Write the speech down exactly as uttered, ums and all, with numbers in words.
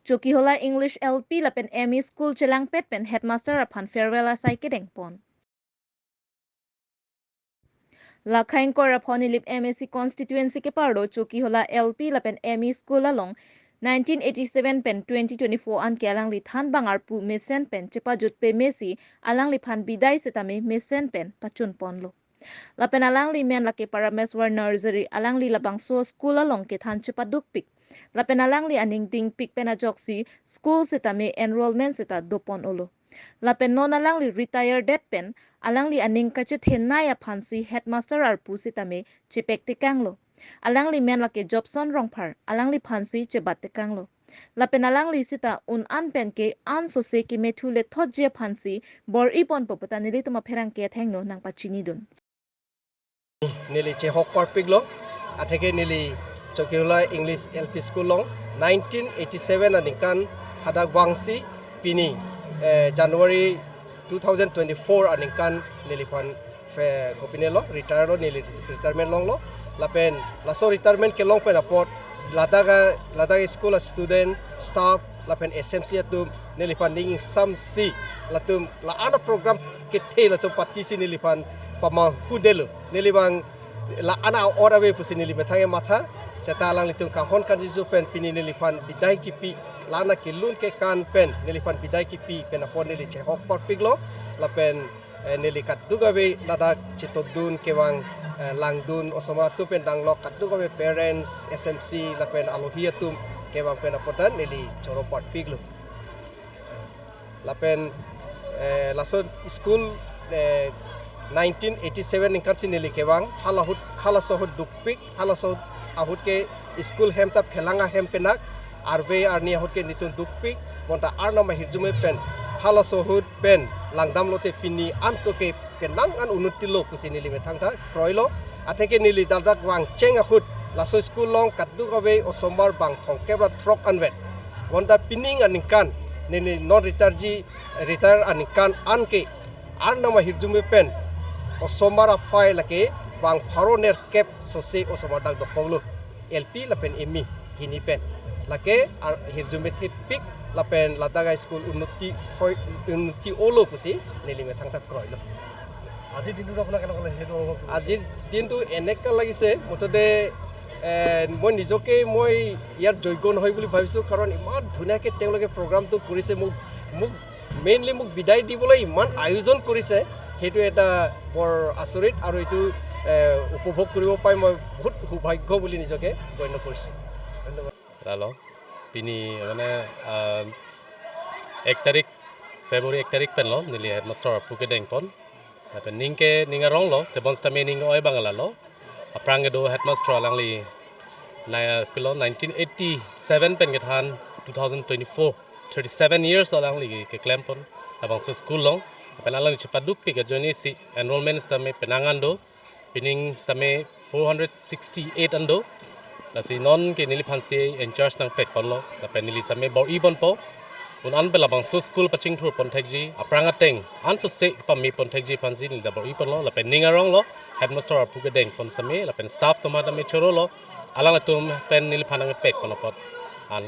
Chokihola English L P lapen M E school chelangpet pen headmaster aphan farewell asai kedengpon. Lakhaing Korapho Nilip M A C constituency keparlo Chokihola L P lapen M E school along nineteen eighty-seven pen twenty twenty-four an ke alangli thanbang arpu mesen pen chepajut pemesi alangliphan bidai setame mesen pen pachunponlo. Lapen alangli men lake Parameswar Nursery, alangli labangso school along kethan chepadukpik. Lapen alangli aning dingpik pen ajoksi school setame enrollment seta dopon-olo. Lapen non alangli retire det pen alangli aning kachethenei aphansi headmaster arpu setame chepektekanglo. Alangli men lake Jobson Rongphar, alangliphansi chebattekanglo. Lapen alangli seta un-an pen ke ansose kemethu lethotji aphansi bor-iponpo puta nelitum apherangke athengno nangpachinidun. Neli chehok parpiklo, atheke neli Chokihola English L P School along nineteen eighty-seven aningkan hadak vangsi pini, eh, January two thousand twenty-four aningkan neliphan fe-, kopinelo, retire lo, neli retirement longlo. Lapen laso retirement kelong pen apot ladak a, ladak school a student, staff, lapen S M C atum neliphan ning ingsamsi latum la-an aprogram kethe latum patisi neliphan pamahudelo. Neli bang la-an a-or ave pusi neli methang matha. Seta alanglitum kanghon kanjiju pen pini neliphan bidai kipi, la-an akelun kekan pen neliphan bidai kipi pen apot neli chehok parpiklo. Lapen, eh, neli kadokave ladak chetodun kevang, eh, langdun osomar atum pen danglok kadokave parents, S M C lapen alohi atum kevang pen apot ta neli choro parpiklo. Lapen, eh, laso school, eh, nineteen eighty-seven aningkansi neli kevang, hala ahut, halaso ahut dukpik, halaso ahut ke school hem ta phelang ahem penak, arve arni ahut ke netum dukpik, bonta Arnam ahirjume pen halaso ahut pen langdamlote pini anto ke penang an unnoti lo pusi neli methang ta kroilo. Atheke neli ladak vangcheng ahut laso school along kadokave osomar bang thomkep ra throk anvet. Bonta pining aningkan neli non retire ji, retire aningkan anke Arnam ahirjume pen osomar aphai lake bang pharo nerkep sose osomar dak dokoklo. L P lapen M E hini pen. Lake ahirjume thepik lapen ladak a school unnoti hoi, unnoti olo pusi neli methang ta kroilo. আজিৰ দিনটোত আপোনাৰ কেনেকুৱা লাগিছে, সেইটো অনুভৱ? আজিৰ দিনটো এনেকুৱা লাগিছে, মুঠতে, এ, মই নিজকে মই ইয়াৰ যোগ্য নহয় বুলি ভাবিছোঁ, কাৰণ ইমান ধুনীয়াকৈ তেওঁলোকে প্ৰগ্ৰামটো কৰিছে। মোক, মোক, মেইনলি মোক বিদায় দিবলৈ ইমান আয়োজন কৰিছে, সেইটো এটা বৰ আচৰিত আৰু এইটো, এ, উপভোগ কৰিব পাই মই বহুত সৌভাগ্য বুলি নিজকে গণ্য কৰিছোঁ। ধন্যবাদ। Lalo, pini mane, ah, ek tarik, February ek tarik penlo neli headmaster arpu kedengpon. Lapen ning ke ning aronglo, tebon sitame ning oi bang lalo. Aphrang kedo headmaster alangli na pilo nineteen eighty-seven pen kethan two thousand twenty-four, thirty-seven years alangli keklempon labangso school along. Lapen alangli chepadukpik ajoinesi enrollment sitame penang an do. Pining sitame four hundred sixty-eight an do. Lasi non ke neliphansi in charge nangpekponlo. Lapen neli sitame bor-iponpo. Un-an pen labangso school pachingthurpon thekji, aphrang ateng ansose pamepon thekji aphansi neli ta bor-iponlo. Lapen ning aronglo, headmaster arpu kedengpon sitame, lapen staff atum sitame chorolo. Alangtum pen neliphan nangpekpon apot an